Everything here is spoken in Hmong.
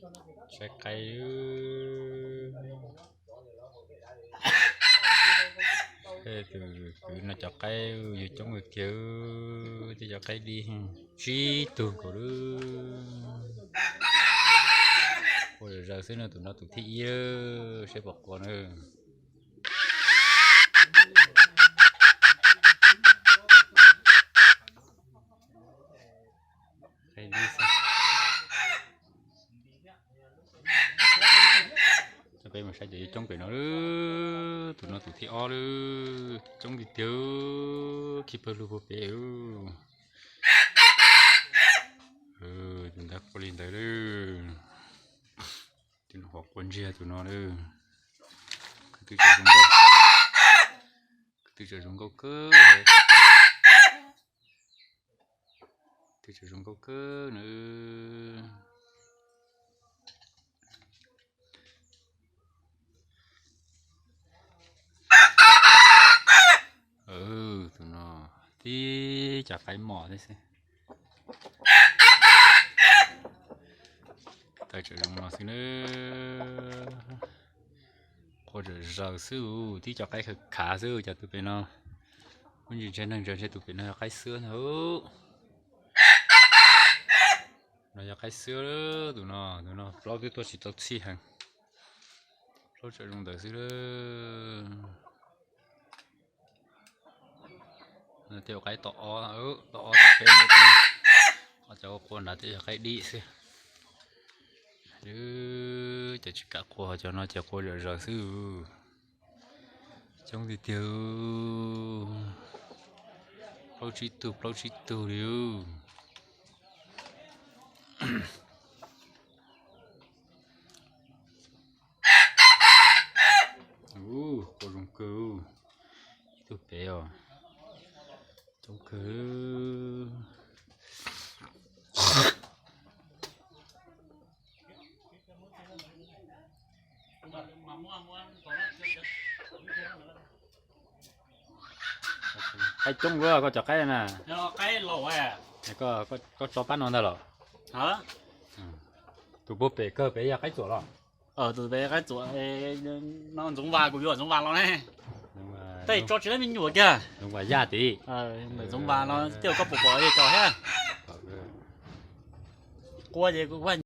Saib qaib. Tus kwv no cov qaib yug coob kawg kiag, tib cov qaib dib tsib tug nkaus lawm. Qua zom zaws xwb no, tus no tus thib ib, saib pom qua na. Qaib dib xwb. Coj peb mus saib cov yug coob pem no lawm. Tus no tus thib ob lawm, coob tiag tiag, khi pawg lug puag pem. Tus ntawd qua li ntawd lawm. Tus no qhuav qua ntsiag tus no lawm. Khwv twb tseem zoo nkauj, khwv twb tseem zoo nkauj kawg, twb tseem zoo nkauj kawg na. Tus no tib cov qaib mos thiab xwb. Tawm tsam zoo no xwb na. Qua zom zaws xwb, tib cov qaib khav khav xwb cov tus pem no. Muaj ntsis ntshe neeg ntsia ntshe tus pem no yog qaib xwb ntag. No yog qaib xwb, tus no, tus no plaub twb tuaj tsis tau txhij heev. Plaub tsam zoo ntawd xwb lawm. Tej ua qaib tom ob, tom ob tom peb, ho cov qua nrad tej yog qaib dib xwb. Cov tsis kam qua, cov no ces qua zom zaws xwb. Coob tiag tiag, plaub tsib tug plaub tsib tug li. Ua zoo kawg, ib tug pem os, coob kawg. Qaib coob luaj koj cov qaib na. Koj tso pab no ntag los? Tus puag pem kawg pem yog qaib txuam los? Tus pem qaib txuam, no Ntxoov Vas, kuv yuav Ntxoov Vas los ne. Tej tso tsis tau me nyuam kiag. Ntxoov Vas yaj tid. Ntxoov Vas no tej koj puas pom li tso thiab. Qua ces kuv ua